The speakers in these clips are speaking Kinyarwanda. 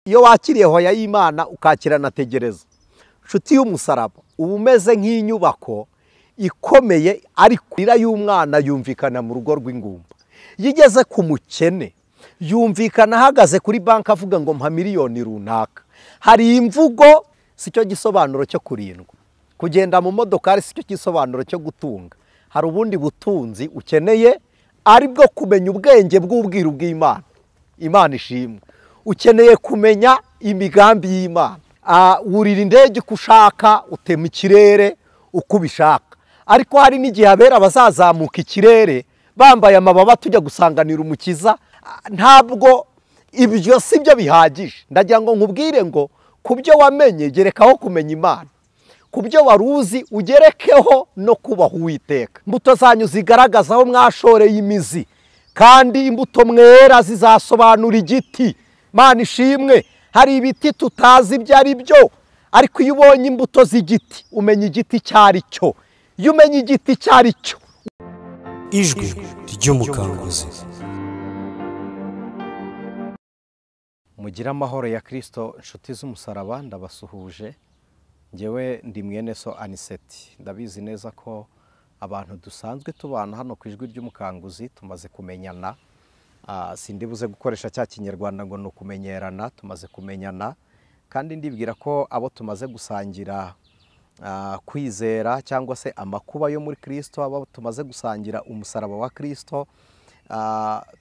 Iyo wakiriye hoya y'Imana ukakira na tegereza, nshuti y'umusaraba, uba umeze nk'inyubako ikomeye, ariko ira y'umwana yumvikana mu rugo rw'ingumba. Iyo igeze ku mukene yumvikana ahagaze kuri banki avuga ngo mpa miliyoni runaka. Hari imvugo, si cyo gisobanuro cyo kurindwa. Kugenda mu modokari si cyo gisobanuro cyo gutunga. Hari ubundi butunzi ukeneye, ari bwo kumenya ubwenge bw'ubwiru bw'Imana. Imana ishimwe. Ukeneye kumenya imigambi y'Imana. Wurira indege uko ushaka, utema ikirere uko ubishaka. Ariko hari n'igihe abera bazazamuka ikirere bambaye amababa tujya gusanganira umukiza. Ntabwo ibyo si byo bihagije. Ndagira ngo nkubwire ngo ku byo wamenye gerekaho kumenya Imana, ku byo waruzi ugerekeho no kubaha Uwiteka. Imbuto zanyu zigaragaza aho mwashoreye imizi, kandi imbuto mwera zizasobanura igiti. Imana ishimwe. Hari ibiti tutazi ibyo ari byo, ariko iyo ubonye imbuto z'igiti umenya igiti icyo ari cyo. Iyo umenya igiti icyo ari cyo. Ijwi ry'umukanguzi. Mugire amahoro ya Kristo, nshuti z'umusaraba, ndabasuhuje. Njyewe ndi mwene so Aniseti. Ndabizi neza ko abantu dusanzwe tubana hano ku Ijwi ry'Umukanguzi tumaze kumenyana. Sindibuze gukoresha cya Kinyarwanda ngo ni ukumenyerana, tumaze kumenyana. Kandi ndibwira ko abo tumaze gusangira kwizera cyangwa se amakuba yo muri Kristo, abo tumaze gusangira umusaraba wa Kristo,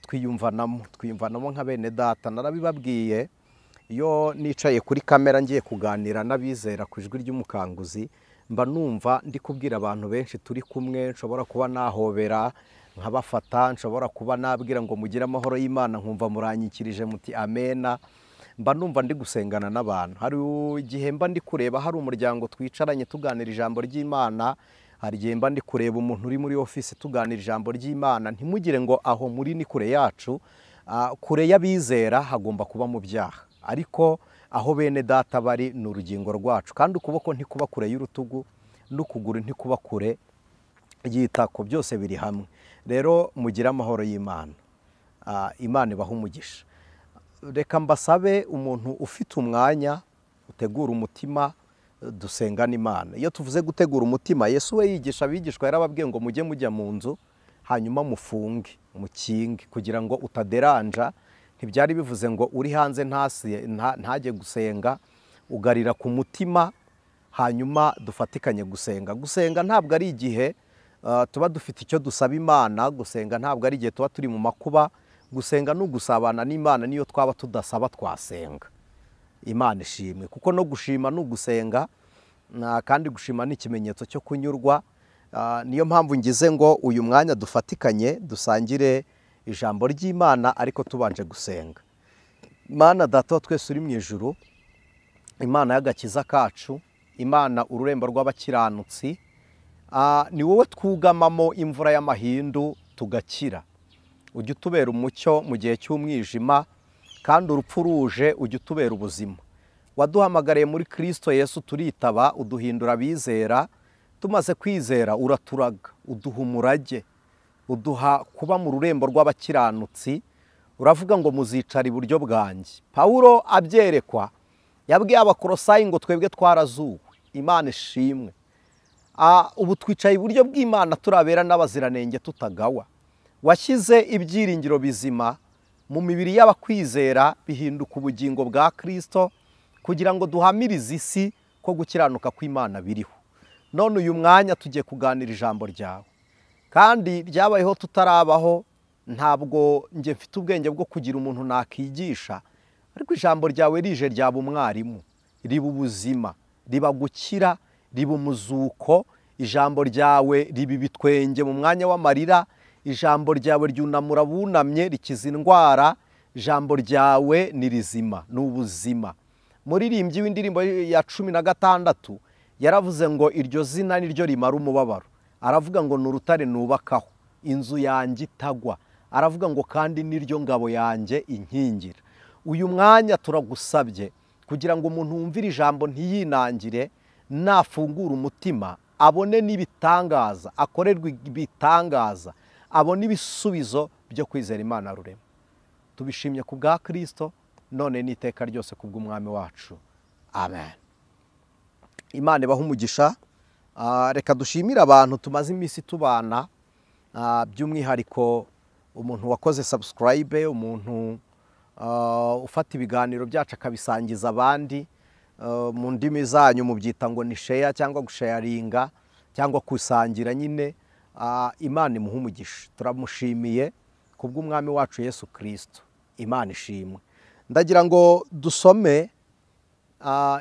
twiyumvanamo nka bene data. Narabibabwiye iyo nicaye kuri kamera ngiye kuganira n'abizera ku Ijwi ry'Umukanguzi, mba numva ndi kubwira abantu benshi turi kumwe, nshobora kuba nahobera nkabafata, nshobora kuba nabwira ngo mugire amahoro y'Imana, nkumva muranyikirije muti amena. Mba numva ndi gusengana n'abantu. Hari igihe mba ndi kureba hari umuryango twicaranye tuganira ijambo ry'Imana, hari igihe mba ndi kureba umuntu uri muri office tuganira ijambo ry'Imana. Ntimugire ngo aho muri ni kure yacu. Kure y'abizera hagomba kuba mu byaha, ariko aho bene data bari ni urugingo rwacu. Kandi ukuboko ntikuba kure y'urutugu, n'ukuguru ntikuba kure y'itako, byose biri hamwe. Rero mugire amahoro y'Imana. Imana ibahe umugisha. Reka mbasabe umuntu ufite umwanya utegura umutima, dusengana Imana. Iyo tuvuze gutegura umutima, Yesu we yigisha abigishwa yarababwiye ngo mujye mujya mu nzu hanyuma mufunge, mukinge, kugira ngo utaderanja. Ntibyari bivuze ngo uri hanze ntajye gusenga, ugarira ku mutima hanyuma dufatikanye gusenga. Gusenga ntabwo ari igihe tuba dufite icyo dusaba Imana, gusenga ntabwo ari igihe tuba turi mu makuba. Gusenga ni ugusabana n'Imana, niyo twaba tudasaba twasenga. Imana ishimwe, kuko no gushima ni ugusenga, kandi gushima ni ikimenyetso cyo kunyurwa. Niyo mpamvu ngize ngo uyu mwanya dufatikanye dusangire ijambo ry'Imana, ariko tubanje gusenga. Imana Data wa twese uri mu ijuru, Imana y'agakiza kacu, Imana ururembo rw'abakiranutsi, ni wowe twugamamo imvura y'amahindu tugakira. Ujya utubera umucyo mu gihe cy'umwijima, kandi urupfu ruje ujya utubera ubuzima. Waduhamagariye muri Kristo Yesu turitaba, uduhindura abizera. Tumaze kwizera uraturaga, uduha umurage, uduha kuba mu rurembo rw'abakiranutsi. Uravuga ngo muzicara iburyo bwanjye. Pawulo abyerekwa yabwiye Abakolosayi ngo twebwe twarazuwe. Imana ishimwe. Ubu twicaye iburyo bw'Imana turabera n'abaziranenge tutagawa. Washyize ibyiringiro bizima mu mibiri y'abakwizera, bihinduka ubugingo bwa Kristo, kugira ngo duhamirize isi ko gukiranuka kw'Imana biriho. None uyu mwanya tugiye kuganira ijambo ryawe, kandi ryabayeho tutarabaho. Ntabwo njye mfite ubwenge bwo kugira umuntu nakigisha, ariko ijambo ryawe rije ryaba umwarimu, riba ubuzima, riba gukira, riba umuzuko. Ijambo ryawe riba ibitwenge mu mwanya w'amarira, ijambo ryawe ryunamura bunamye, rikiza indwara. Ijambo ryawe ni rizima, ni ubuzima. Muririmbyi w'indirimbo ya 16 yaravuze ngo iryo zina niryo rimara umubabaro. Aravuga ngo ni urutare nubakaho inzu yanjye itagwa. Aravuga ngo kandi niryo ngabo yanjye inkingira. Uyu mwanya turagusabye kugira ngo umuntu wumvire ijambo ntiyinangire, nafungura umutima abone n'ibitangaza, akorerwe ibitangaza, abone ibisubizo byo kwizera Imana rurema. Tubishimye ku bwa Kristo, none n'iteka ryose kubw'umwami wacu, amen. Imana ibahe umugisha. Reka dushimire abantu tumaze iminsi tubana, by'umwihariko umuntu wakoze subscribe, umuntu ufata ibiganiro byacu akabisangiza abandi. Mu ndimi zanyu mubyita ngo ni share cyangwa gusharinga cyangwa kusangira nyine. Imana imuhe umugisha, turamushimiye kubw'umwami wacu Yesu Kristo. Imana ishimwe. Ndagira ngo dusome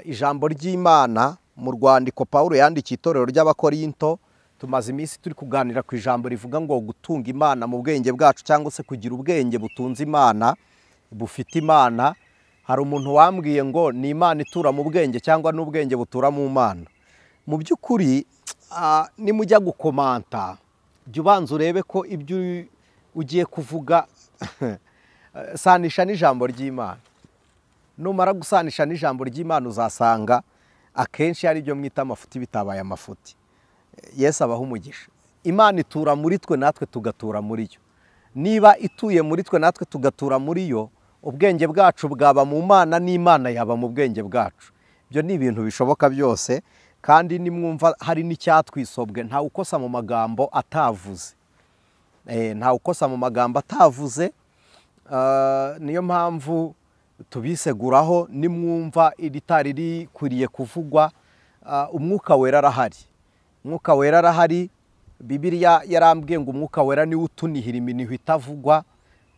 ijambo ry'Imana mu rwandiko Paulo yandikiye itorero ry'Abakorinto. Tumaze iminsi turi kuganira ku ijambo rivuga ngo gutunga Imana mu bwenge bwacu, cyangwa se kugira ubwenge butunze Imana, bufite Imana. Hari umuntu wambwiye ngo ni Imana itura mu bwenge cyangwa n'ubwenge butura mu Mana. Mu by'ukuri nimujya gukomanta, jya ubanza urebe ko ibyo ugiye kuvuga sanisha n'ijambo ry'Imana. Numara gusanisha n'ijambo ry'Imana uzasanga akenshi ari byo mwita amafuti bitabaye amafuti. Yesu abaha umugisha. Imana itura muri twe natwe tugatura muri yo. Niba ituye muri twe natwe tugatura muri yo, ubwenge bwacu bwaba mu Mana n'Imana yaba mu bwenge bwacu. Ibyo ni ibintu bishoboka byose, kandi nimwumva hari n'icyatwisobwe, nta ukosa mu magambo atavuze. Nta ukosa mu magambo atavuze. Niyo mpamvu tubiseguraho nimwumva iritari rikwiriye kuvugwa. Umwuka wera arahari. Umwuka wera arahari. Bibiliya yarambwiye ngo umwuka wera niwe utunihira iminiho itavugwa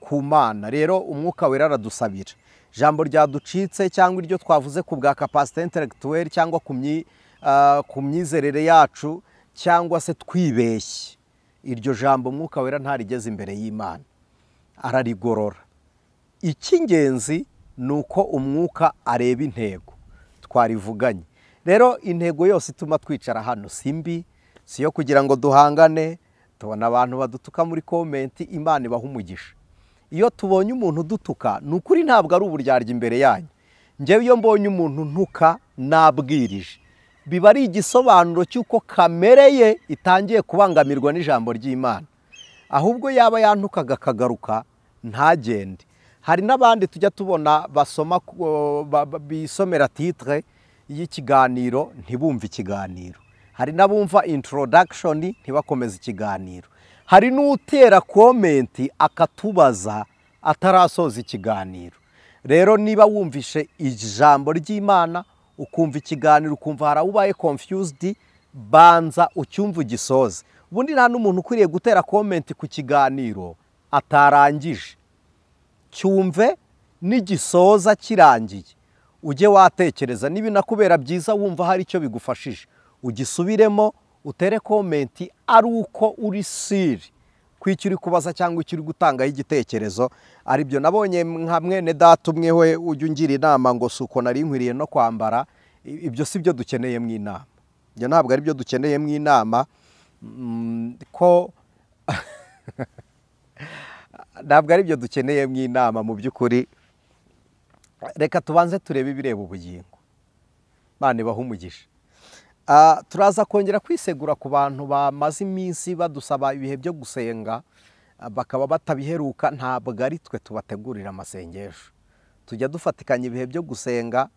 ku Mana. Rero umwuka wera aradusabira. Ijambo ryaducitse cyangwa iryo twavuze ku bwa capacité intellectuelle cyangwa ku myizerere yacu cyangwa se twibeshye, iryo jambo umwuka wera ntarigeze imbere y'Imana, ararigorora. Icy'ingenzi ni uko umwuka areba intego twarivuganye. Rero intego yose ituma twicara hano si mbi, si yo kugira ngo duhangane. Tubona abantu badutuka muri komenti, Imana ibaha umugisha. Iyo tubonye umuntu udutuka, ni ukuri ntabwo ari uburyarya imbere yanyu. Njyewe iyo mbonye umuntu ntuka nabwirije, biba ari igisobanuro cy'uko kamere ye itangiye kubangamirwa n'ijambo ry'Imana. Ahubwo yaba yantukaga akagaruka ntagende. Hari n'abandi tujya tubona basoma bisomera titre y'ikiganiro ntibumve ikiganiro. Hari n'abumva introduction ntibakomeze ikiganiro. Hari n'utera komenti akatubaza atarasoza ikiganiro. Rero niba wumvishe ijambo ry'Imana, ukumva ikiganiro, ukumva hari ubaye confused, banza ucyumva ugisoze. Ubundi nta n'umuntu ukwiriye gutera komenti ku kiganiro atarangije. Cyumve n'igisoza kirangiye, ujye watekereza. Niba nakubera byiza wumva hari icyo bigufashije, ugisubiremo utere komenti ari uko uri siri kwicyo uri kubaza cyangwa icyo uri gutangaho igitekerezo. Aribyo nabonye nka mwene data umwe we ujya ungira inama ngo suko nari nkwiriye no kwambara. Ibyo si byo dukeneye mu inama. Ibyo ntabwo ari byo dukeneye mu inama, ko ntabwo ari byo dukeneye mu inama mu by'ukuri. Reka tubanze turebe ibireba ubugingo. Imana ibahe umugisha. Turaza kongera kwisegura ku bantu bamaze iminsi badusaba ibihe byo gusenga bakaba batabiheruka. Ntabwo ari twe tubategurira amasengesho. Tujya dufatikanya ibihe byo gusenga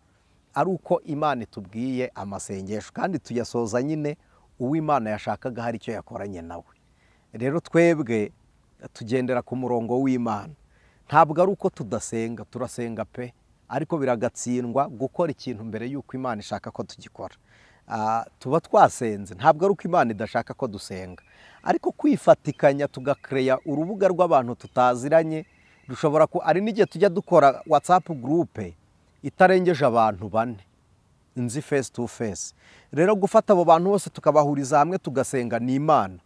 ari uko Imana itubwiye amasengesho, kandi tuyasoza nyine uw'Imana yashakaga hari icyo yakoranye nawe. Rero twebwe tugendera ku murongo w'Imana. Ntabwo ari uko tudasenga, turasenga pe, ariko biragatsindwa gukora ikintu mbere y'uko Imana ishaka ko tugikora. Tuba twasenze, ntabwo ari uko Imana idashaka ko dusenga, ariko kwifatikanya tugakereya urubuga rw'abantu tutaziranye, dushobora ko ari n'igihe tujya dukora WhatsApp groupe itarengeje abantu 4 nzi face to face. Rero gufata abo bantu bose tukabahuriza hamwe tugasenga ni Imana.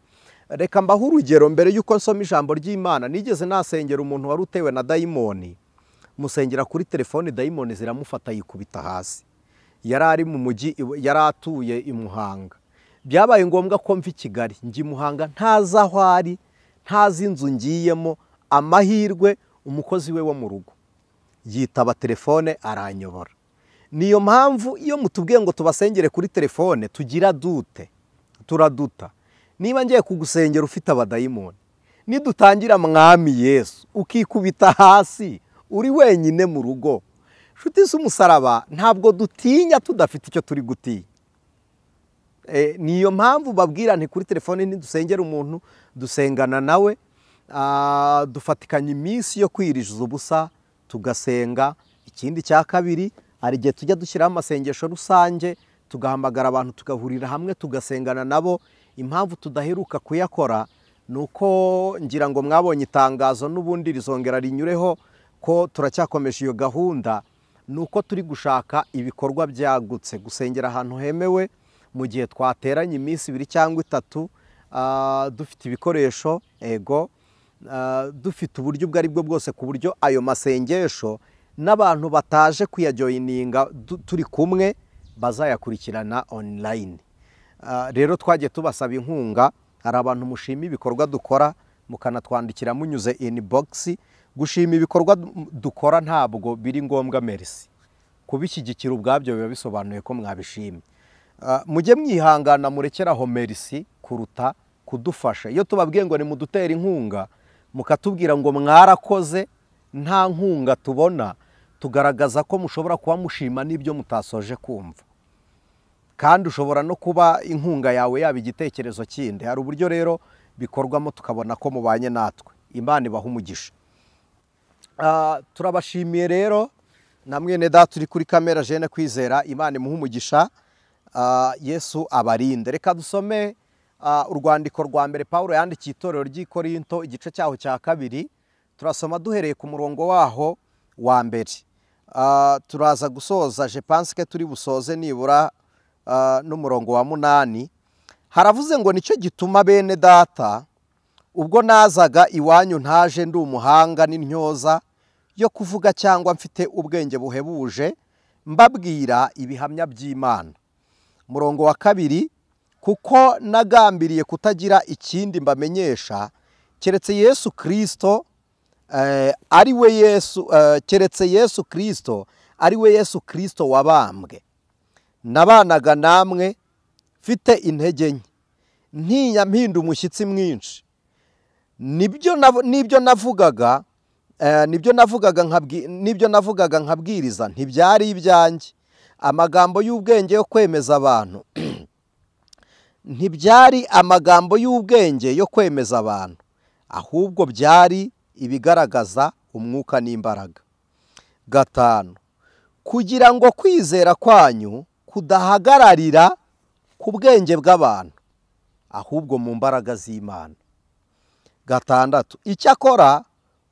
Reka mbahe urugero mbere y'uko nsoma ijambo ry'Imana. Nigeze nasengera umuntu wari utewe na dayimoni, musengera kuri telefone, dayimoni ziramufata yikubita hasi. Yari ari mu mujyi, yari atuye i Muhanga. Byabaye ngombwa ko mva i Kigali njya i Muhanga, ntazi aho ari, ntazi inzu ngiyemo. Amahirwe umukozi we wo mu rugo yitaba telefone aranyobora. Niyo mpamvu iyo mutubwiye ngo tubasengere kuri telefone tugira dute, turaduta. Niba ngiye kugusengera ufite abadayimoni, nidutangira mwami Yesu ukikubita hasi uri wenyine mu rugo, Inshuti z'umusaraba, ntabwo dutinya tudafite icyo turi gutinya. Niyo mpamvu babwira nti kuri telefone ntidusengera umuntu, dusengana nawe, dufatikanya iminsi yo kwiriza ubusa tugasenga. Ikindi cya kabiri, hari igihe tujya dushyiraho amasengesho rusange, tugahamagara abantu tugahurira hamwe tugasengana nabo. Impamvu tudaheruka kuyakora ni uko ngira ngo mwabonye itangazo n'ubundi rizongera rinyureho ko turacyakomeje iyo gahunda, ni uko turi gushaka ibikorwa byagutse, gusengera ahantu hemewe mu gihe twateranye iminsi 2 cyangwa 3, dufite ibikoresho, ego, dufite uburyo ubwo ari bwo bwose, ku buryo ayo masengesho n'abantu bataje kuyajoyininga turi kumwe bazayakurikirana online. Rero twagiye tubasaba inkunga, hari abantu mushima ibikorwa dukora mukanatwandikira munyuze inbox. Gushima ibikorwa dukora ntabwo biri ngombwa, merci, kubishyigikira ubwabyo biba bisobanuye ko mwabishimye. Mujye mwihangana murekeraho merci kuruta kudufasha. Iyo tubabwiye ngo nimudutere inkunga, mukatubwira ngo mwarakoze, nta nkunga tubona, tugaragaza ko mushobora kuba mushima n'ibyo mutasoje kumva. Kandi ushobora no kuba inkunga yawe yaba igitekerezo kindi. Hari uburyo rero bikorwamo tukabona ko mubanye natwe. Imana ibaha umugisha. Turabashimiye rero na mwene data turi kuri kamera Jene Kwizera, Imana imuhe umugisha, Yesu abarinde. Reka dusome urwandiko rwa mbere Paulo yandikiye itorero ry'i Korinto, igice cyaho cya 2, turasoma duhereye ku murongo waho wa mbere. Turaza gusoza, je pense que turi busoze nibura n'umurongo wa 8. Haravuze ngo nicyo gituma bene data, ubwo nazaga iwanyu ntaje ndi umuhanga n'intyoza yo kuvuga cyangwa mfite ubwenge buhebuje, mbabwira ibihamya by'Imana. Murongo wa 2, kuko nagambiriye kutagira ikindi mbamenyesha keretse Yesu Kristo, ari we Yesu, keretse Yesu Kristo, ari we Yesu Kristo wabambwe. Nabanaga namwe mfite intege nke, ntinya mpinda umushyitsi mwinshi. Nibyo navugaga, nibyo navugaga nkabwiriza, ntibyari ibyanjye. Amagambo y'ubwenge yo kwemeza abantu ntibyari amagambo y'ubwenge yo kwemeza abantu, ahubwo byari ibigaragaza umwuka n'imbaraga. 5, kugira ngo kwizera kwanyu kudahagararira ku bwenge bw'abantu, ahubwo mu mbaraga z'Imana. 6, icyakora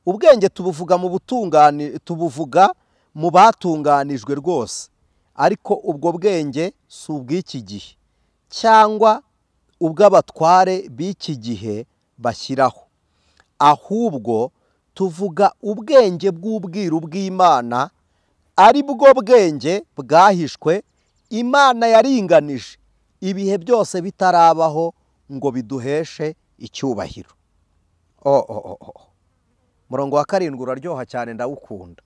ubwenge tubuvuga mu butungani, tubuvuga mu batunganijwe rwose, ariko ubwo bwenge si ubw'iki gihe cyangwa ubw'abatware b'iki gihe bashyiraho, ahubwo tuvuga ubwenge bw'ubwiru bw'Imana, ari bwo bwenge bwahishwe Imana yaringanije ibihe byose bitarabaho ngo biduheshe icyubahiro. Murongo wa 7 uraryoha cyane, ndawukunda.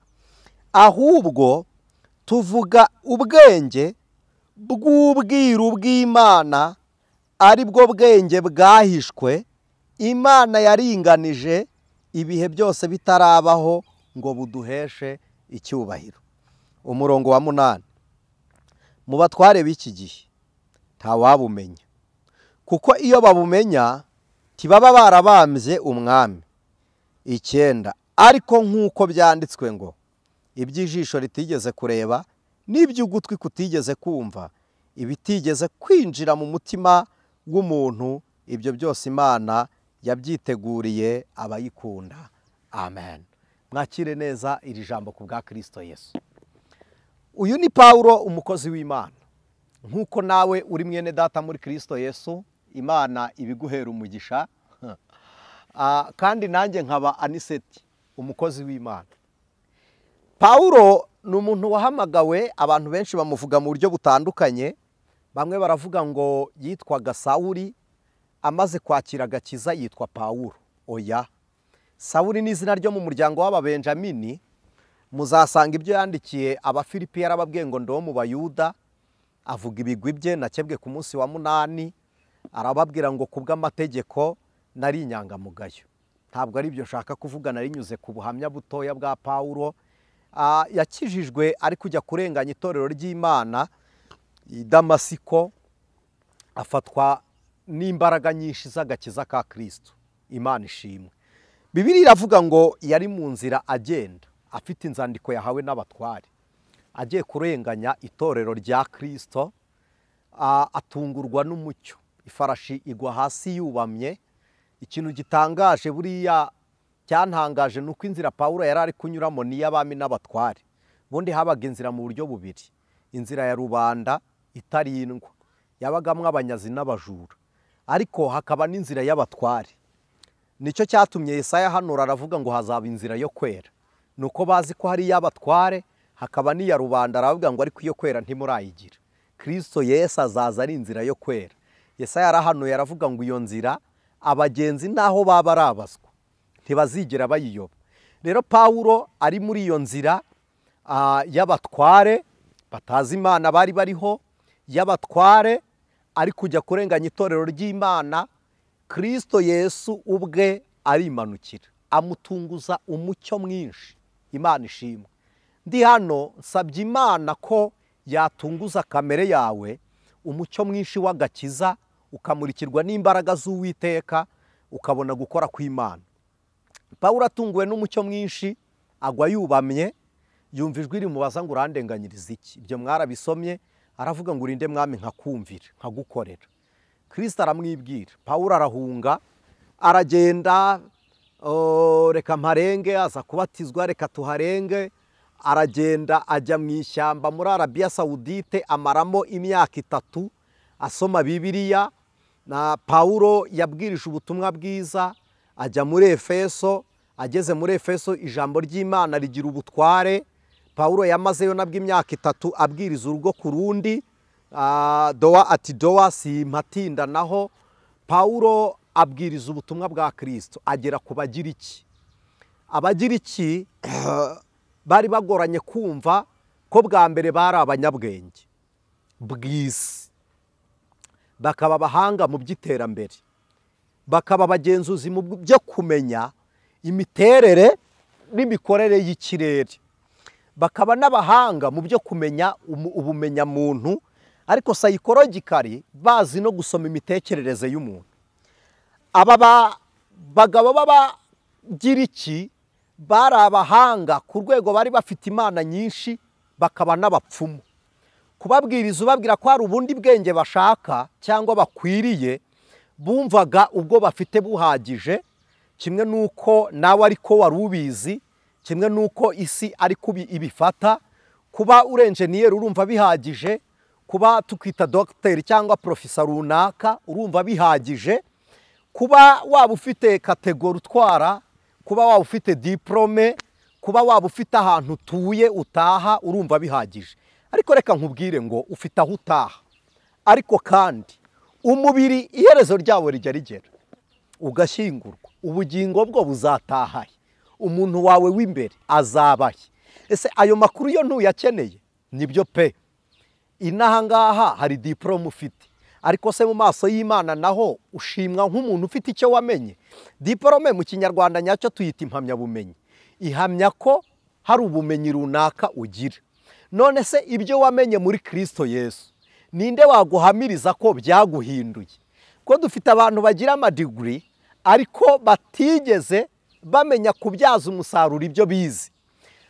Ahubwo tuvuga ubwenge bw'ubwiru bw'Imana, ari bwo bwenge bwahishwe Imana yaringanije ibihe byose bitarabaho ngo buduheshe icyubahiro. Umurongo wa 8, mu batware b'iki gihe ntawabumenya, kuko iyo babumenya ntibaba barabambye umwami. 9, ariko nk'uko byanditswe ngo iby'ijisho ritigeze kureba n'iby'ugutwi kutigeze kumva, ibitigeze kwinjira mu mutima w'umuntu, ibyo byose Imana yabyiteguriye abayikunda. Amen. Mwakire neza iri jambo ku bwa Kristo Yesu. Uyu ni Paulo umukozi w'Imana. Nkuko nawe uri mwene data muri Kristo Yesu, Imana ibiguhera umugisha. Kandi nanjye nkaba Aniseti umukozi w'Imana. Paulo ni umuntu wahamagawe, abantu benshi bamuvuga mu buryo butandukanye. Bamwe baravuga ngo yitwaga Sawuli, amaze kwakira agakiza yitwa Paulo. Oya, Sawuli ni izina ryo mu muryango w'Ababenjamini. Muzasanga ibyo yandikiye Abafilipi yarababwiye ngo ndo mu Bayuda, avuga ibigwi bye nakebwe ku munsi wa 8, arababwira ngo kubw'amategeko nari inyangamugayo. Ntabwo ari ibyo nshaka kuvuga, nari nyuze ku buhamya butoya bwa Paulo. Yakijijwe ari kujya kurenganya itorero ry'Imana i Damasiko, afatwa n'imbaraga nyinshi z'agakiza ka Kristo. Imana ishimwe. Bibiliya iravuga ngo yari mu nzira agenda afite inzandiko yahawe n'abatware, agiye kurenganya itorero rya Kristo, atungurwa n'umucyo, ifarashi igwa hasi yubamye. Ikintu gitangaje buriya cyantangaje nuko inzira Pawulo yari ari kunyuramo ni y'abami n'abatware. Ubundi habaga inzira mu buryo bubiri, inzira ya rubanda itarindwa yabagamwe abanyazi n'abajura, ariko hakaba n'inzira y'abatware. Nicyo cyatumye Yesaya hanura aravuga ngo hazaba inzira yo kwera. Nuko bazi ko hari y'abatware hakaba n'iya rubanda, aravuga ngo ariko iyo kwera ntimurayigira. Kristo Yesu azaza ari inzira yo kwera. Yesaya arahanuye aravuga ngo iyo nzira abagenzi naho baba arabaswa ntibazigera bayiyoba. Rero Pawulo ari muri iyo nzira y'abatware batazi Imana bari bariho, y'abatware ari kujya kurenganya itorero ry'Imana, Kristo Yesu ubwe arimanukira amutunguza umucyo mwinshi. Imana ishimwe. Ndi hano nsabye Imana ko yatunguza kamere yawe umucyo mwinshi w'agakiza, ukamurikirwa n'imbaraga z'Uwiteka, ukabona gukora kw'Imana. Pawulo atunguwe n'umucyo mwinshi agwa yubamye, yumva ijwi rimubaza ngo urandenganyiriza iki? Ibyo mwarabisomye. Aravuga ngo urinde mwami nkakumvira nkagukorera. Kristo aramwibwira. Pawulo arahunga aragenda, reka mparenge, aza kubatizwa, reka tuharenge. Aragenda ajya mu ishyamba muri Arabiya Saudite, amaramo imyaka 3 asoma Bibiliya. Na Pawulo yabwirije ubutumwa bwiza, ajya muri Efeso. Ageze muri Efeso ijambo ry'Imana rigira ubutware. Pawulo yamazeyo nabwo imyaka 3 abwiriza urugo ku rundi, doa ati doa simpatinda. Naho Pawulo abwiriza ubutumwa bwa Kristo agera ku Bagiriki. Abagiriki bari bagoranye kumva ko bwa mbere bari abanyabwenge bw'isi, bakaba abahanga mu by'iterambere, bakaba abagenzuzi mu byo kumenya imiterere n'imikorere y'ikirere, bakaba n'abahanga mu byo kumenya ubumenyamuntu, ariko psychologically bazi no gusoma imitekerereze y'umuntu. Aba bagabo b'Abagiriki bari abahanga ku rwego bari bafite imana nyinshi, bakaba n'abapfumu. Kubabwiriza ubabwira ko hari ubundi bwenge bashaka cyangwa bakwiriye, bumvaga ubwo bafite buhagije, kimwe nuko nawe ariko wari ubizi, kimwe nuko isi ariko ibifata. Kuba uri enjeniyeri urumva bihagije, kuba tukwita dogiteri cyangwa profesa runaka urumva bihagije, kuba waba ufite kategori utwara, kuba waba ufite diplome, kuba waba ufite ahantu utuye utaha urumva bihagije. Ariko reka nkubwire ngo ufite aho utaha, ariko kandi umubiri iherezo ryawo rijya rigera ugashyingurwa, ubugingo bwo buzatahaye, umuntu wawe w'imbere azabahe. Ese ayo makuru yo ntuyakeneye? Nibyo pe, inaha ngaha hari diplome ufite, ariko se mu maso y'Imana naho ushimwa nk'umuntu ufite icyo wamenye? Diplome mu Kinyarwanda nyacyo tuyita impamyabumenyi, ihamya ko hari ubumenyi runaka ugira. None se ibyo wamenye muri Kristo Yesu ninde waguhamiriza ko byaguhinduye? Ko dufite abantu bagira amadiguri ariko batigeze bamenya kubyaza umusaruro ibyo bize.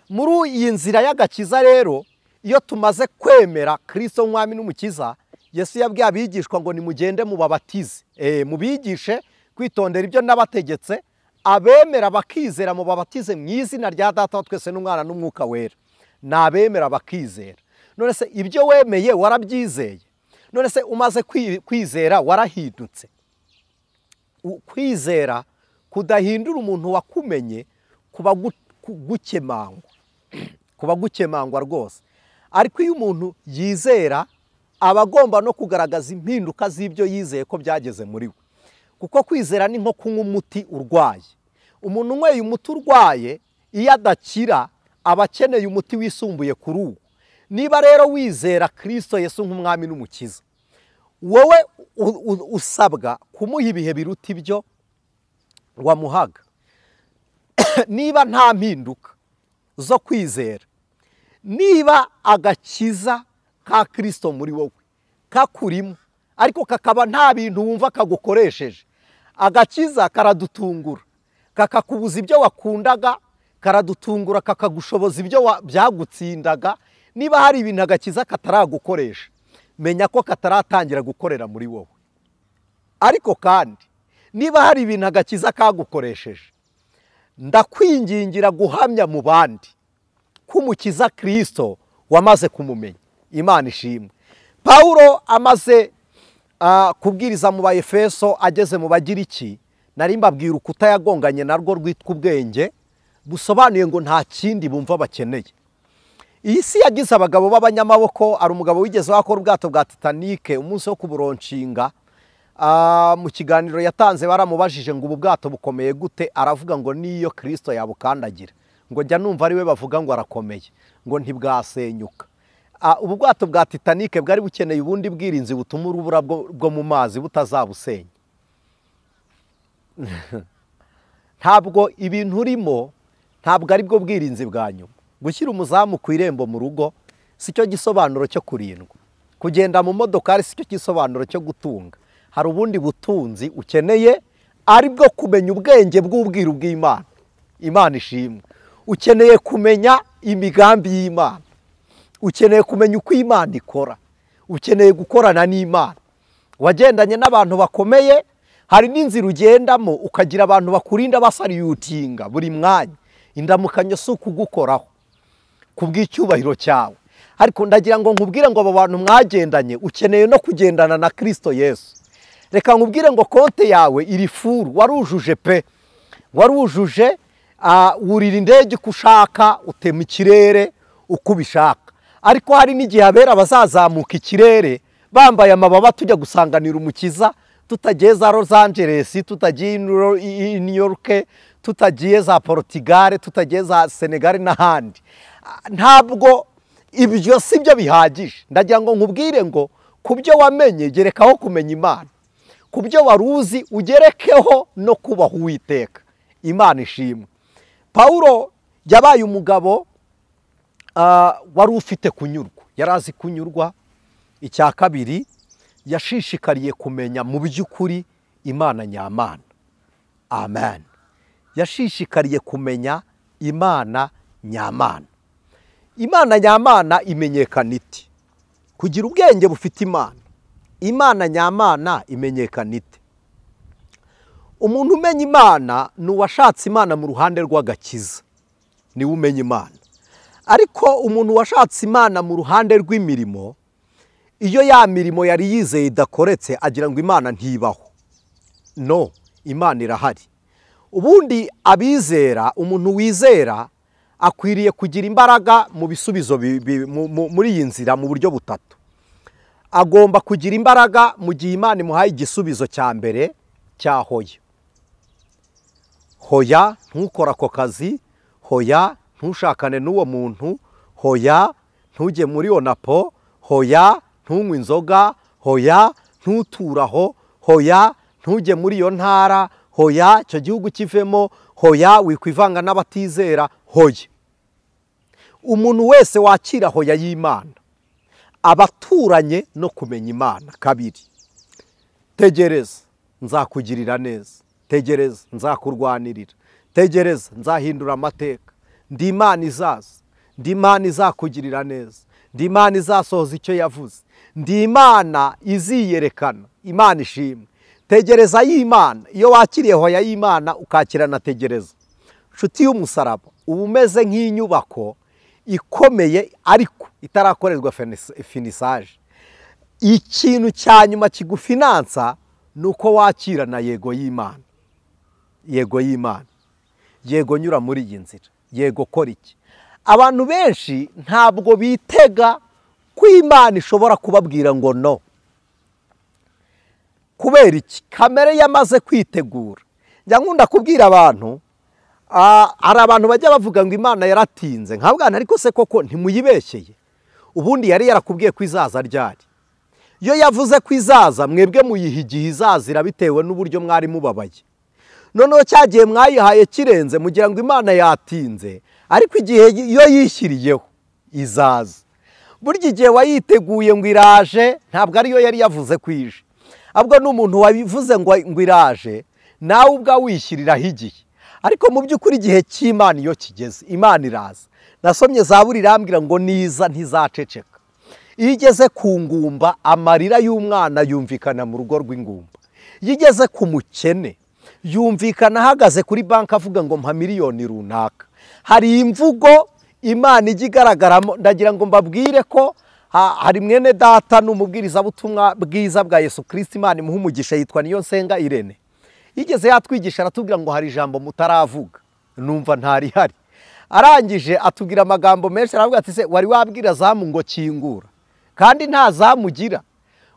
Muri iyi nzira y'agakiza rero, iyo tumaze kwemera Kristo nk'Umwami n'Umukiza, Yesu yabwiye abigishwa ngo nimugende mubabatize, mubigishe kwitondera ibyo nabategetse, abemera bakizera mubabatize mu izina rya Data wa twese n'Umwana n'Umwuka Wera. Nabemera bakizera. None se ibyo wemeye warabyizeye? None se umaze kwizera warahindutse? Kwizera kudahindura umuntu wakumenye kuba gukemangwa, kuba gukemangwa rwose. Ariko iyo umuntu yizera aba agomba no kugaragaza impinduka z'ibyo yizeye ko byageze muri we. Kuko kwizera ni nko kunywa umuti urwaye. Umuntu unyweye umuti urwaye iyo adakira aba akeneye umuti wisumbuye kuri uwo. Niba rero wizera Kristo Yesu nk'Umwami n'Umukiza, wowe usabwa kumuha ibihe biruta ibyo wamuhaga. Niba nta mpinduka zo kwizera Niba agakiza ka Kristo muri wowe kakurimo ariko kakaba nta bintu wumva kagukoresheje, agakiza karadutungura, kakakubuza ibyo wakundaga, karadutungura kakagushoboza ibyo byagutsindaga. Niba hari ibintu agakiza kataragukoresha, menya ko kataratangira gukorera muri wowe. Ariko kandi niba hari ibintu agakiza kagukoresheje, ndakwingingira guhamya mu bandi ko umukiza Kristo wamaze kumumenya. Imana ishimwe. Paulo amaze kubwiriza mu Baefeso ageze mu Bagiriki, nari mbabwira ukuta yagonganye narwo rwitwa ubwenge, busobanuye ngo nta kindi bumva bakeneye. Iyi si yagize abagabo b'abanyamaboko. Ari umugabo wigeze wakora ubwato bwa Titanic umunsi wo kuburonshinga. Mu kiganiro yatanze baramubajije ngo ubu bwato bukomeye gute, aravuga ngo niyo Kristo yabukandagira, ngo njya numva ari we bavuga ngo arakomeye, ngo ntibwasenyuka. Ubu bwato bwa Titanic bwari bukeneye ubundi bwirinzi butuma urubura bwo mu mazi butazabusenya. Ntabwo ibintu urimo ntabwo ari bwo bwirinzi bwa nyuma. Gushyira umuzamu ku irembo mu rugo si cyo gisobanuro cyo kurindwa. Kugenda mu modokari si cyo gisobanuro cyo gutunga. Hari ubundi butunzi ukeneye, ari bwo kumenya ubwenge bw'ubwiru bw'Imana. Imana ishimwe. Ukeneye kumenya imigambi y'Imana, ukeneye kumenya uko Imana ikora, ukeneye gukorana n'Imana. Wagendanye n'abantu bakomeye, hari n'inzira ugendamo ukagira abantu bakurinda basariyutinga buri mwanya. Indamukanyo si ukugukoraho kubw'icyubahiro cyawe, ariko ndagira ngo nkubwire ngo abo bantu mwagendanye ukeneye no kugendana na Kristo Yesu. Reka nkubwire ngo konte yawe iri furu, warujuje pe, warujuje. Wurira indege uko ushaka, utema ikirere uko ubishaka, ariko hari n'igihe abera bazazamuka ikirere bambaye amababa tujya gusanganira umukiza, tutagiye za Los Angeles, tutagiye i New York, tutagiye za Portugal, tutagiye za Senegal n'ahandi. Ntabwo ibyo si byo bihagije. Ndagira ngo nkubwire ngo ku byo wamenye gerekaho kumenya Imana, ku byo waruzi ugerekeho no kubaha Uwiteka. Imana ishimwe. Paulo yabaye umugabo wari ufite kunyurwa, yari azi kunyurwa. Icya kabiri, yashishikariye kumenya mu by'ukuri Imana nyamana. Amen. Yashishikariye kumenya Imana nyamana. Imana nyamana imenyekana ite? Kugira ubwenge bufite Imana. Imana nyamana imenyekana ite? Umuntu umenya Imana ni uwashatse Imana mu ruhande rw'agakiza, niwe umenya Imana. Ariko umuntu washatse Imana mu ruhande rw'imirimo, iyo ya mirimo yari yizeye idakoretse agira ngo Imana ntibaho. No, Imana irahari. Ubundi abizera, umuntu wizera akwiriye kugira imbaraga mu bisubizo muri iyi nzira mu buryo butatu. Agomba kugira imbaraga mu gihe Imana imuhaye igisubizo cya mbere cya hoya. Hoya ntukora ako kazi, hoya ntushakane n'uwo muntu, hoya ntujye muri onapo, hoya ntunywe inzoga, hoya ntuturaho, hoya ntujye muri iyo ntara, hoya icyo gihugu kivemo, hoya wikwivanga n'abatizera, hoya. Umuntu wese wakira hoya y'Imana abaturanye no kumenya Imana. Kabiri, tegereza nzakugirira neza, tegereza nzakurwanirira, tegereza nzahindura amateka, ndi Imana izaza, ndi Imana izakugirira neza, ndi Imana izasohoza icyo yavuze, ndi Imana iziyerekana. Imana ishimwe. Tegereza y'Imana. Iyo wakiriye hoya y'Imana ukakira na tegereza, nshuti y'umusaraba, uba umeze nk'inyubako ikomeye ariko itarakorerwa finisage. Ikintu cya nyuma kigufinansa ni uko wakira na yego y'Imana. Yego y'Imana, yego nyura muri iyi nzira, yego kora iki. Abantu benshi ntabwo bitega ko Imana ishobora kubabwira ngo no. Kubera iki? Kamere yamaze kwitegura. Njya nkunda kubwira abantu, hari abantu bajya bavuga ngo Imana yaratinze, nkabwana ariko se koko ntimuyibeshyeye? Ubundi yari yarakubwiye ko izaza ryari. Iyo yavuze ko izaza, mwebwe muyiha igihe izazira bitewe n'uburyo mwari mubabaye. Noneho cyagiye mwayihaye kirenze mugira ngo Imana yatinze, ariko igihe iyo yishyiriyeho izaza. Burya igihe wayiteguye ngo iraje ntabwo ariyo yari yavuze ko ije, ahubwo n'umuntu wabivuze ngo iraje nawe ubwawe wishyiriraho igihe. Ariko mu by'ukuri igihe cy'Imana iyo kigeze Imana iraza. Nasomye Zaburi irambwira ngo niza ntizaceceka. Iyo igeze ku ngumba amarira y'umwana yumvikana mu rugo rw'ingumba. Iyo igeze ku mukene yumvikana ahagaze kuri banki avuga ngo mpa miliyoni runaka. Hari imvugo Imana ijya igaragaramo. Ndagira ngo mbabwire ko hari mwene data n'umubwirizabutumwa bwiza bwa Yesu Kristo, Imana imuha umugisha, yitwa Niyonsenga Irene. Yigeze yatwigisha aratubwira ngo hari ijambo mutaravuga, numva ntarihari. Arangije atubwira amagambo menshi, aravuga ati se wari wabwira zamu ngo kingura kandi nta zamu ugira?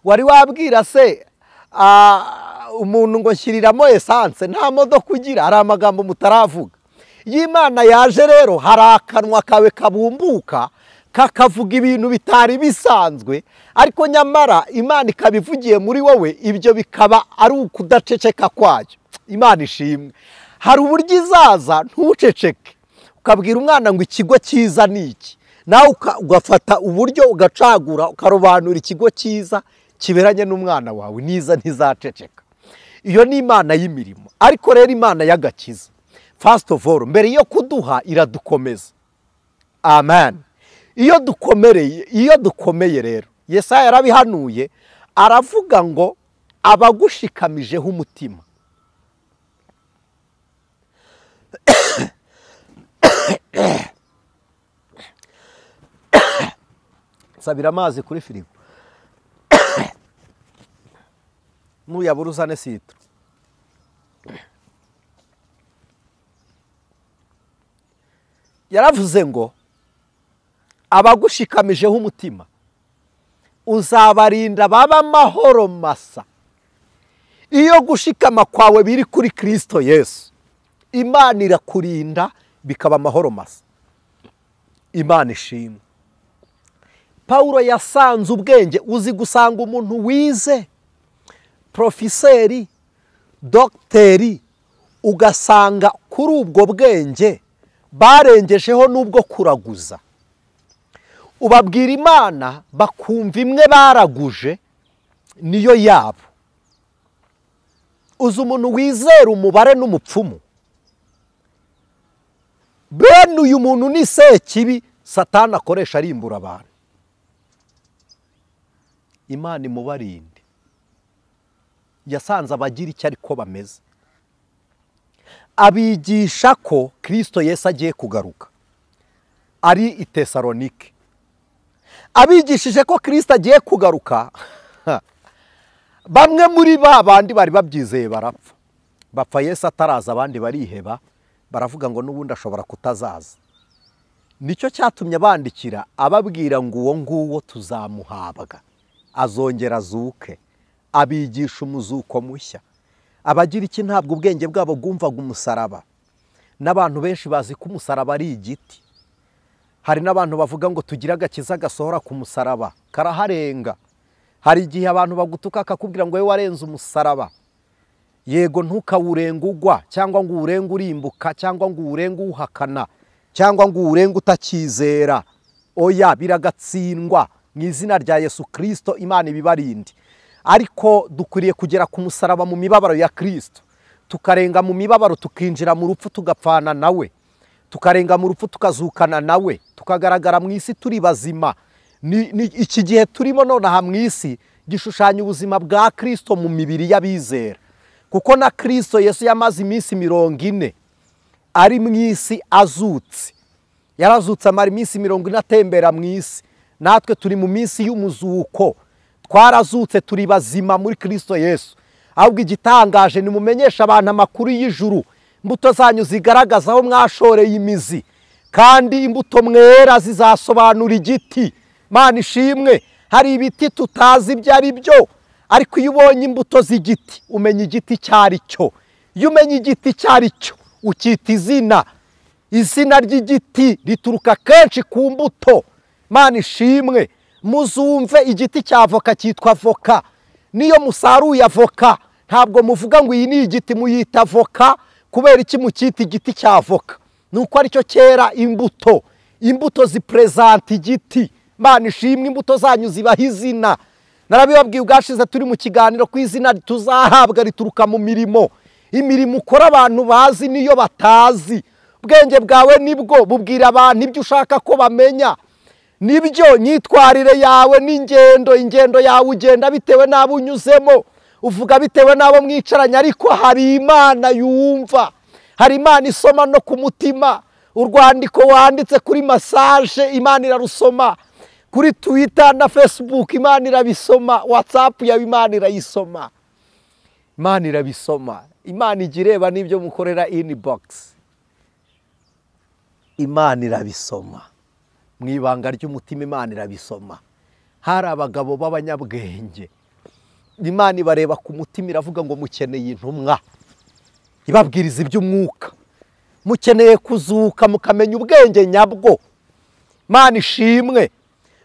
Wari wabwira se umuntu ngo shyiriramo essence nta modoka ugira? Hari amagambo mutaravuga. Iyo Imana yaje rero hari akanwa kawe kabumbuka kakavuga ibintu bitari bisanzwe, ariko nyamara Imana ikabivugiye muri wowe, ibyo bikaba ari ukudaceceka kwayo. Imana ishimwe. Hari uburyo izaza ntuceceke, ukabwira umwana ngo ikigo cyiza ni iki, nawe ugafata uburyo ugacagura ukarobanura ikigo cyiza kiberanye n'umwana wawe. Niza ntizaceceka. Iyo ni Imana y'imirimo. Ariko rero Imana y'agakiza, first of all, mbere yo kuduha iradukomeza. Amen. Iyo dukomereye, iyo dukomeye rero, Yesaya yarabihanuye aravuga ngo abagushikamijeho umutima. Sabira amazi kuri firigo. Nuyabura uzane sitro. Yaravuze ngo abagushikamijeho umutima uzabarinda baba amahoro masa. Iyo gushikama kwawe biri kuri Kristo Yesu, Imana irakurinda bikaba amahoro masa. Imana ishimwe. Paulo yasanze ubwenge. Uzi gusanga umuntu wize, profeseri, dogiteri, ugasanga kuri ubwo bwenge barengejeho n'ubwo kuraguza. Ubabwira Imana bakumva imwe baraguje niyo yabo. Uzi umuntu wizera umubare n'umupfumu? Bene uyu muntu ni sekibi Satani akoresha arimbura abantu. Imana imubarinde. Yasanze abagira icyo ariko bameze, abigisha ko Kristo Yesu agiye kugaruka ari i Tesalonike. Abigishije ko Kristo agiye kugaruka, bamwe muri ba bandi bari babyizeye barapfa. Bapfa Yesu ataraza, abandi bariheba baravuga ngo n'ubundi ashobora kutazaza. Nicyo cyatumye abandikira ababwira ngo uwo nguwo tuzamuhabwa, azongera azuke. Abigisha umuzuko mushya. Abagira iki ntabwo ubwenge bwabo bwumvaga umusaraba. N'abantu benshi bazi ko umusaraba ari igiti. Hari n'abantu bavuga ngo tugire agakiza gasohora ku musaraba, karaharenga. Hari igihe abantu bagutuka akakubwira ngo we warenze umusaraba. Yego, ntukawurenga ugwa, cyangwa ngo uwurenge urimbuka, cyangwa ngo uwurenge uhakana, cyangwa ngo uwurenge utakizera. Oya, biragatsindwa mu izina rya Yesu Kristo. Imana ibibarinde. Ariko dukwiriye kugera ku musaraba mu mibabaro ya Kristo, tukarenga mu mibabaro tukinjira mu rupfu tugapfana nawe, tukarenga mu rupfu tukazukana nawe, tukagaragara mu isi turi bazima. Iki gihe turimo nonaha mu isi gishushanya ubuzima bwa Kristo mu mibiri y'abizera. Kuko na Kristo Yesu yamaze iminsi 40 ari mu isi azutse. Yarazutse amara iminsi 40 atembera mu isi. Natwe turi mu minsi y'umuzuko, twarazutse turi bazima muri Kristo Yesu. Ahubwo igitangaje ni mumenyesha abantu amakuru y'ijuru. Imbuto zanyu zigaragaza aho mwashoreye imizi, kandi imbuto mwera zizasobanura igiti. Mana ishimwe. Hari ibiti tutazi ibyo ari byo, ariko iyo ubonye imbuto z'igiti umenya igiti cyari cyo. Iyo umenye igiti cyari cyo ukita izina. Izina ry'igiti rituruka kenshi ku mbuto. Mana ishimwe. Muzumve igiti cya avoka cyitwa avoka. Niyo musaruye avoka ntabwo muvuga ngo iyi ni igiti, muyita avoka. Kubera iki mukita igiti cya avoka? Nuko aricyo cyera imbuto. Imbuto zipresenta igiti. Imana ishimwe, imbuto zanyu zibaha izina. Narabibabwiye ubwashize turi mu kiganiro ku izina tuzahabwa rituruka mu mirimo. Imirimo ukora abantu bazi niyo batazi. Ubwenge bwawe nibwo bubwira abantu ibyo ushaka ko bamenya. Nibyo nyitwarire yawe n'ingendo, ingendo yawe ugenda bitewe n'abo unyuzemo, uvuga bitewe n'abo mwicaranye, ariko hari Imana yumva, hari Imana isoma no ku mutima. Urwandiko wanditse kuri massage Imana irarusoma, kuri Twitter na Facebook Imana irabisoma, WhatsApp yawe Imana irayisoma. Imana irabisoma. Imana igireba n'ibyo mukorera inbox. Imana irabisoma. Mu ibanga ry'umutima Imana irabisoma. Hari abagabo b'abanyabwenge, Imana ibareba ku mutima iravuga ngo mukeneye intumwa ibabwiriza iby'umwuka, mukeneye kuzuka mukamenya ubwenge nyabwo. Imana ishimwe,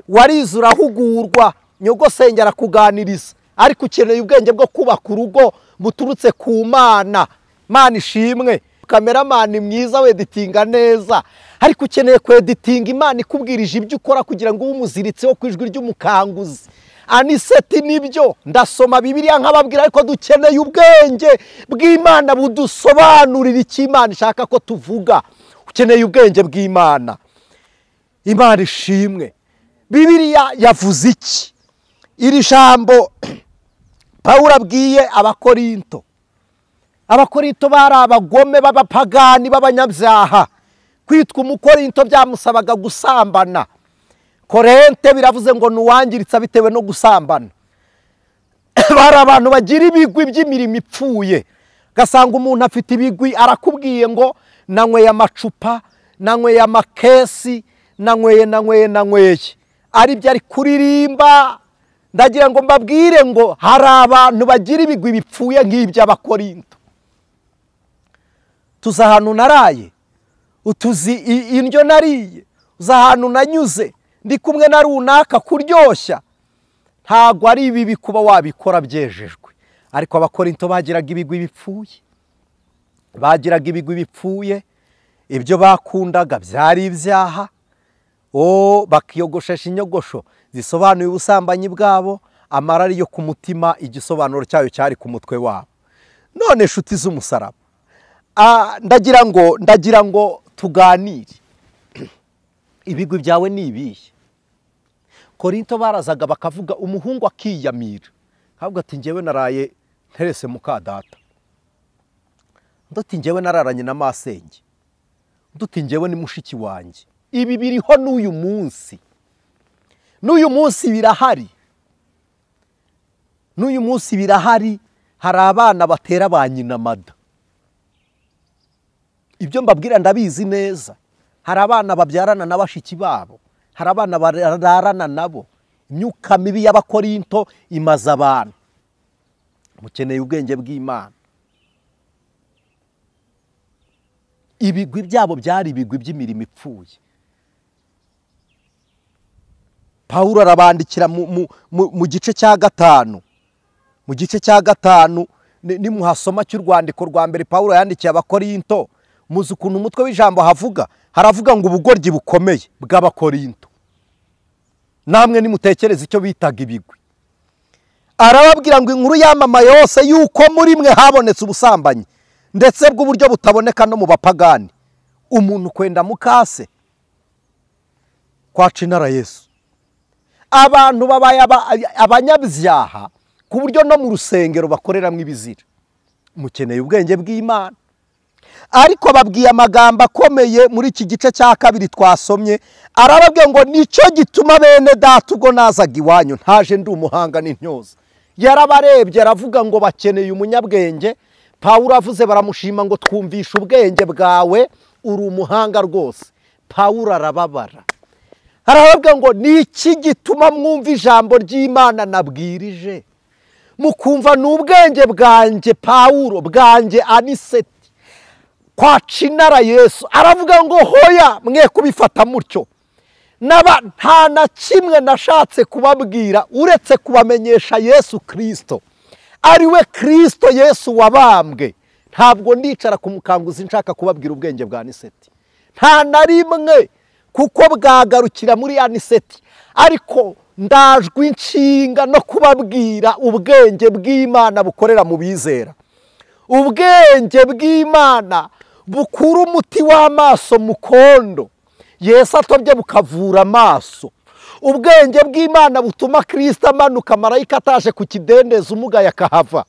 warize urahugurwa, nyogosenge arakuganiriza, ariko ukeneye ubwenge bwo kubaka urugo buturutse ku Mana. Imana ishimwe, kameramani mwiza weditinga neza, ariko ukeneye kweditinga Imana ikubwirije ibyo ukora kugira ngo umuziritseho ku ijwi ry'umukanguzi. Aniseti nibyo ndasoma Bibiliya nkababwira, ariko dukeneye ubwenge bw'Imana budusobanurira icyo Imana ishaka ko tuvuga. Ukeneye ubwenge bw'Imana. Imana ishimwe. Bibiliya yavuze iki? Iri jambo Pawulo abwiye Abakorinto. Abakorinto bari abagome b'abapagani b'abanyabyaha. Kwitwa umukorinto byamusabaga gusambana. Korente biravuze ngo nuwangiritse bitewe no gusambana. Bari abantu bagira ibigwi by'imirimo ipfuye. Gasanga umuntu afite ibigwi arakubwiye ngo nanyweye amacupa, nanyweye amakesi, nanyweye. Ari byo ari kuririmba. Ndagira ngo mbabwire ngo hari abantu bagira ibigwi bipfuye nk'iby'Abakorinto. Tuzi ahantu naraye, utuzi indyo nariye, uzi ahantu nanyuze, ndi kumwe na runaka kuryoshya. Ntabwo ari ibibi kuba wabikora byejejwe, ariko Abakorinto bagiraga ibigwi bipfuye. Bagiraga ibigwi bipfuye, ibyo bakundaga byari ibyaha. Bakiyogoshesha inyogosho zisobanuye ubusambanyi bwabo, amarari yo ku mutima igisobanuro cyayo cyari ku mutwe wabo. None nshuti z'umusaraba, ndagira ngo tuganire. Ibigwi byawe ni ibihe? Korinto barazaga bakavuga, umuhungu akiyamira akavuga ati njyewe naraye nterese muka data, nduti njyewe nararanye na masenge, nduti njyewe ni mushiki wanjye. Ibi biriho n'uyu munsi, n'uyu munsi birahari, n'uyu munsi birahari. Hari abana batera ba nyina mada. Ibyo mbabwira ndabizi neza. Hari abana babyarana na bashiki babo, hari abana bararana nabo. Imyuka mibi y'Abakorinto imaze abantu. Mukeneye ubwenge bw'Imana. Ibigwi byabo byari ibigwi by'imirimo ipfuye. Pawulo arabandikira mu gice cya 5. Mu gice cya 5 nimuhasoma cy'urwandiko rwa mbere Pawulo yandikiye Abakorinto, muzi ukuntu umutwe w'ijambo havuga, haravuga ngo ubugoryi bukomeye bw'Abakorinto. Namwe nimutekereza icyo bitaga ibigwi. Arababwira ngo inkuru yamamaye yose yuko muri mwe habonetse ubusambanyi, ndetse bw'uburyo butaboneka no mu bapagani. Umuntu kwenda mukase kwaca inara Yesu. Abantu babaye abanyabyaha ku buryo no mu rusengero bakoreramo ibizira. Mukeneye ubwenge bw'Imana. Ariko babwiye amagambo akomeye muri iki gice cya 2 twasomye, arababwiye ngo nicyo gituma bene data ubwo nazaga iwanyu ntaje ndi umuhanga n'intyoza. Yarabarebye aravuga ngo bakeneye umunyabwenge. Pawulo avuze baramushima ngo twumvishe ubwenge bwawe, uri umuhanga rwose. Pawulo arababara, arababwira ngo niki gituma mwumva ijambo ry'Imana nabwirije, mukumva n'ubwenge bwanjye Pawulo, bwanjye Aniseti kwaca inara Yesu. Aravuga ngo hoya mwe kubifata mutyo, naba nta na kimwe nashatse kubabwira uretse kubamenyesha Yesu Kristo, ari we Kristo Yesu wabambwe. Ntabwo ndicara ku mukanguzi nshaka kubabwira ubwenge bwa Aniseti, nta na rimwe. kuko bwagarukira muri aniseti. Ariko ndajwe inshinga no kubabwira ubwenge bw'Imana bukorera mu bizera. Ubwenge bw'Imana bukura umuti w'amaso mukondo, Yesu atobye bukavura amaso. Ubwenge bw'Imana butuma Kristo amanuka marayika ataje ku kidendezi umugaye akahava.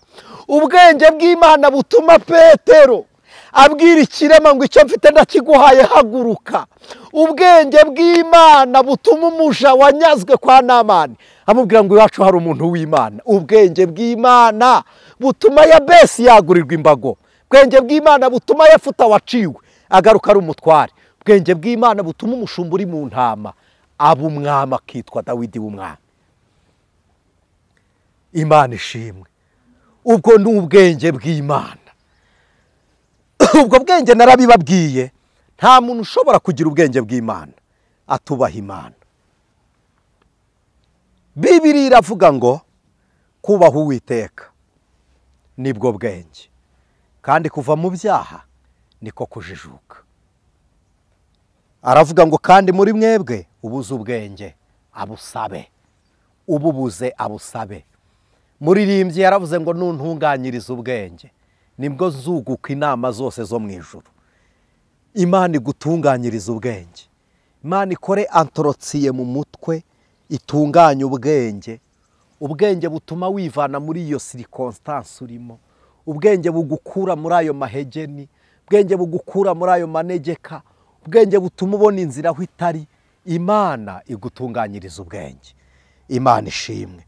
Ubwenge bw'Imana butuma Petero abwira ikirema ngo icyo mfite ndakiguhaye haguruka. Ubwenge bw'Imana butuma umuja wanyazwe kwa Namani amubwira ngo iwacu hari umuntu w'Imana. Ubwenge bw'Imana butuma Yabesi yagurirwa imbago. Ubwenge bw'Imana butuma Yefuta waciwe agaruka ari umutware. Ubwenge bw'Imana butuma umushumba uri mu ntama aba umwami akitwa Dawidi w'umwami. Imana ishimwe. Ubwo ni ubwenge bw'Imana. Ubwo bwenge narabibabwiye, nta muntu ushobora kugira ubwenge bw'Imana atubaha Imana. Bibiliya iravuga ngo kubaha Uwiteka nibwo bwenge, kandi kuva mu byaha niko kujijuka. Aravuga ngo kandi muri mwebwe ubuze ubwenge abusabe, ububuze abusabe. Muririmbyi yaravuze ngo nuntunganyiriza ubwenge nibwo nzuguka inama zose zo mu ijuru. Imana igutunganyiriza ubwenge. Imana ikore antorotsiye mu mutwe itunganye ubwenge. Ubwenge butuma wivana muri iyo circonstance urimo. Ubwenge bugukura muri ayo mahegeni, ubwenge bugukura muri ayo manegeka, ubwenge butuma ubona inzira aho itari. Imana igutunganyiriza ubwenge. Imana ishimwe.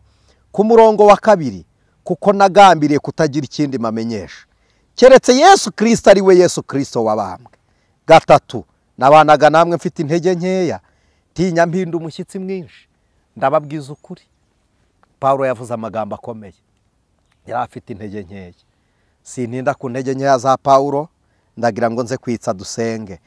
Ku murongo wa 2, kuko nagambiriye kutagira ikindi mamenyesha keretse Yesu Kristo ari we Yesu Kristo wabambwe. 3, nabanaga namwe mfite intege nkeya, tinya mpinda umushyitsi mwinshi. Ndababwiza ukuri, Paulo yavuze amagambo akomeye. Yari afite intege nkeya. Sintinda ku ntege nkeya za Paulo, ndagira ngo nze kwitsa dusenge.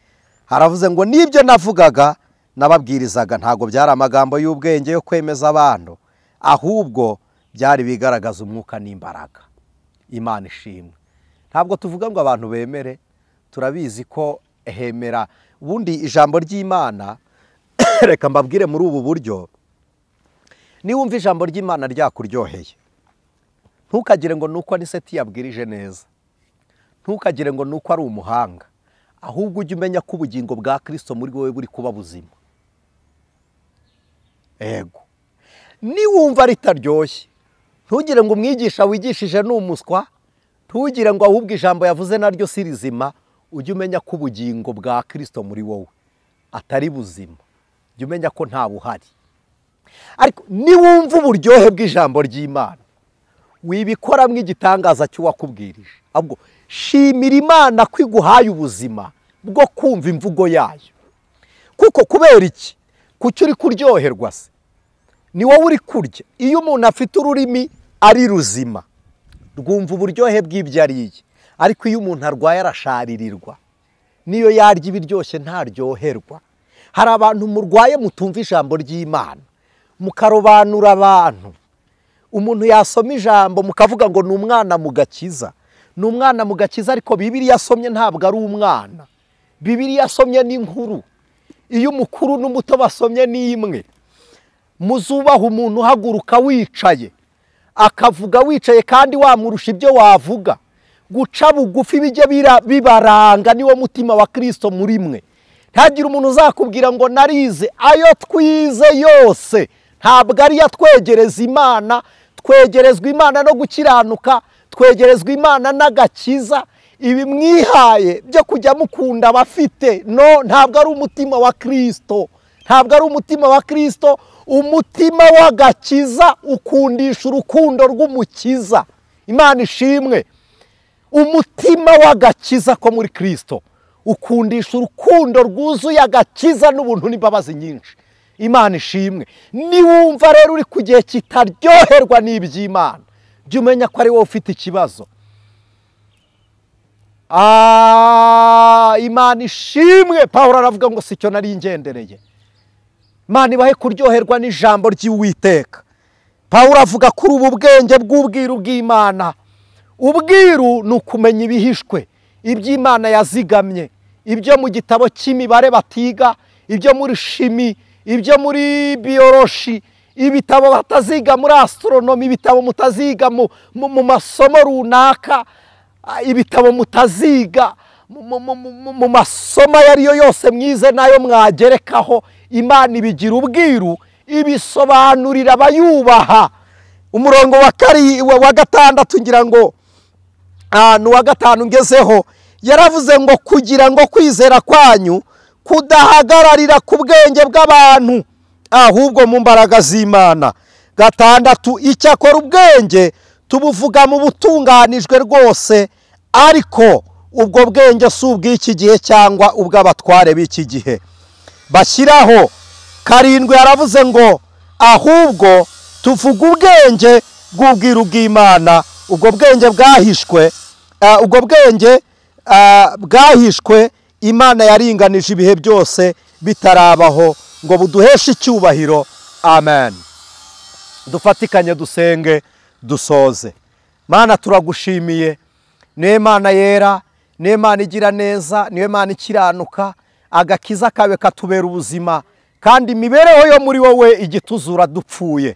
Haravuze ngo nibyo navugaga nababwirizaga ntago byari amagambo y'ubwenge yo kwemeza abantu, ahubwo byari bigaragaza umwuka n'imbaraga. Imana ishimwe. Ntabwo tuvuga ngo abantu bemere, turabizi ko hemera. Ubundi ijambo ry'Imana reka mbabwire muri ubu buryo, niwumva ijambo ry'Imana ryakuryoheye, ntukagire ngo nuko aniseti yabwirije neza, ntukagire ngo nuko ari umuhanga, ahubwo ujye umenya ko ubugingo bwa Kristo muri wowe buri kuba buzima. Ego, niwumva ritaryoshye, ntugire ngo umwigisha wigishije ni umuswa, ntugire ngo ahubwo ijambo yavuze naryo si rizima, ujye umenya ko ubugingo bwa Kristo muri wowe atari buzima. Jya umenya ko nta buhari. Ariko niwumva uburyohe bw'ijambo ry'Imana, wibikoramo igitangaza cy'uwakubwirije, ahubwo shimira Imana ko iguhaye ubuzima bwo kumva imvugo yayo. Kuko kubera iki? Kuki uri kuryoherwa se? Ni wowe uri kurya. Iyo umuntu afite ururimi ari ruzima, rwumva uburyohe bw'ibyo ariye. Ariko iyo umuntu arwaye arasharirirwa, niyo yarya ibiryoshye ntaryoherwa. Hari abantu murwaye mutumva ijambo ry'Imana, mukarobanura abantu. Umuntu yasoma ijambo mukavuga ngo ni umwana mu gakiza, ni umwana mu gakiza, ariko Bibiliya yasomye ntabwo ari umwana. Bibiliya yasomye ni inkuru. Iyo umukuru n'umuto basomye ni imwe. Muzubaha umuntu uhaguruka wicaye, akavuga wicaye kandi wamurusha ibyo wavuga. Guca bugufi bijye bibaranga, niwo mutima wa Kristo muri mwe. Ntagire umuntu uzakubwira ngo narize. Ayo twize yose ntabwo ari yatwegereza Imana. Twegerezwa Imana no gukiranuka, twegerezwa Imana n'agakiza. Ibi mwihaye byo kujya mukunda abafite, no, ntabwo ari umutima wa Kristo. Ntabwo ari umutima wa Kristo. Umutima w'agakiza ukundisha urukundo rw'umukiza. Imana ishimwe. Umutima w'agakiza ko muri Kristo ukundisha urukundo rwuzuye agakiza n'ubuntu n'imbabazi nyinshi. Imana ishimwe. Niwumva rero uri ku gihe kitaryoherwa n'iby'Imana, jya umenya ko ari wowe ufite ikibazo. Imana ishimwe. Pawulo aravuga ngo sicyo nari ngendereye. Imana ibahe kuryoherwa n'ijambo ry'Uwiteka. Pawulo avuga kuri ubu bwenge bw'ubwiru bw'Imana. Ubwiru ni ukumenya ibihishwe, iby'Imana yazigamye, ibyo mu gitabo cy'imibare batiga, ibyo muri shimi, ibyo muri biyoroshi, ibitabo bataziga muri astronomy, ibitabo mutaziga mu masomo runaka, ibitabo mutaziga mu masomo ayo ariyo yose mwize nayo mwagerekaho. Imana ibigira ubwiru, ibisobanurira abayubaha. Umurongo wa 6 ngira ngo ni uwa 5 ngezeho, yaravuze ngo kugira ngo kwizera kwanyu kudahagararira ku bwenge bw'abantu, ahubwo mu mbaraga z'Imana. 6, icyakora ubwenge tubuvuga mu butunganijwe rwose, ariko ubwo bwenge si ubw'iki gihe cyangwa ubw'abatware b'iki gihe bashyiraho. 7 yaravuze ngo ahubwo tuvuga ubwenge bw'ubwiru bw'Imana, ubwo bwenge bwahishwe, ubwo bwenge bwahishwe Imana yaringanije ibihe byose bitarabaho, ngo buduheshe icyubahiro. Amen. Dufatikanye dusenge dusoze. Mana, turagushimiye, niwe Mana yera, niwe Mana igira neza, niwe Mana ikiranuka. Agakiza kawe katubera ubuzima, kandi imibereho yo muri wowe igituzura dupfuye.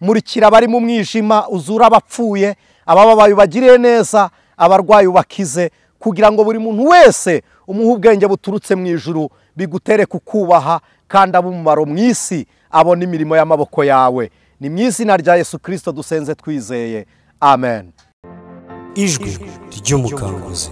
Murikira abari mu mwijima, uzura abapfuye, abababaye ubagirire neza, abarwayi ubakize, kugira ngo buri muntu wese umuhe ubwenge buturutse mu ijuru, bigutere kukubaha kandi abe umumaro mu isi, abone imirimo y'amaboko yawe. Ni mu izina rya Yesu Kristo dusenze twizeye. Amen. Ijwi ry'umukanguzi.